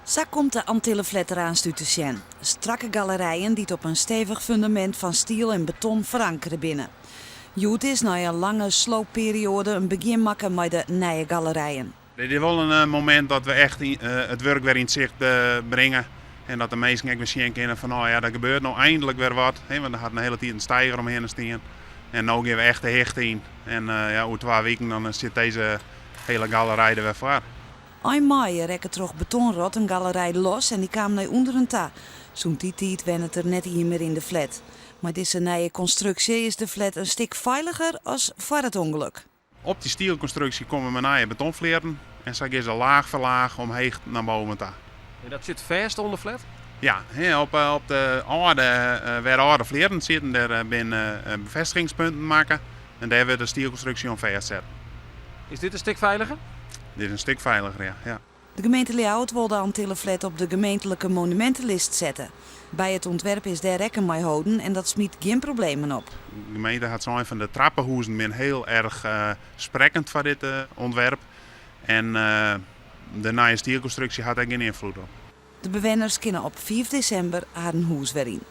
Sa komt de Antillenflat der aanst út te sjen. Strakke galerijen dy't op in stevich fundamint fan stiel en beton ferankere binne. Hjoed is nei in lange sloopperioade in begjin makke mei de nije galerijen. Dit is wol in momint dat we echt it wurk wer yn it sicht bringe en dat de minsken ek wer sjen kinne fan oh ja, der gebeurt no eindlik wer wat. Want der hat in hiele tiid in steiger omhinne stien en no gean we echt de hichte yn. En ja, oer twa wiken dan stiet dizze hiele galerij der wer foar. Ein maaie rekke troch betonrot in galerij los en dy kaam nei ûnderen ta. Sûnt dy tiid wennet der net ien mear yn de flat. Mei dizze nije konstruksje is de flat in stik feiliger as foar it ûngelok. Op dy stielkonstruksje komme mei nije betonflearen en sa gean se laach foar laach omheech nei boven ta. En dat sit fêst oan de flat? Ja, op de âlde, wêr âlde flearen sieten, dêr binne befêstigingspunten makke en dêr wurdt de stielkonstruksje oan fêstset. Is dit in stik feiliger? Dit is in stik feiliger, ja. De gemeente Ljouwert wol de Antillenflat op de gemeentlike monumintelist sette. By it ûntwerp is dêr rekken mei holden en dat smyt gjin problemen op. De gemeente hat sein fan de trappenhûzen binne hiel erch sprekkend foar dit ûntwerp en de nije stielkonstruksje hat dêr gjin ynfloed op. De bewenners kinne op fiif desimber harren hûs wer yn.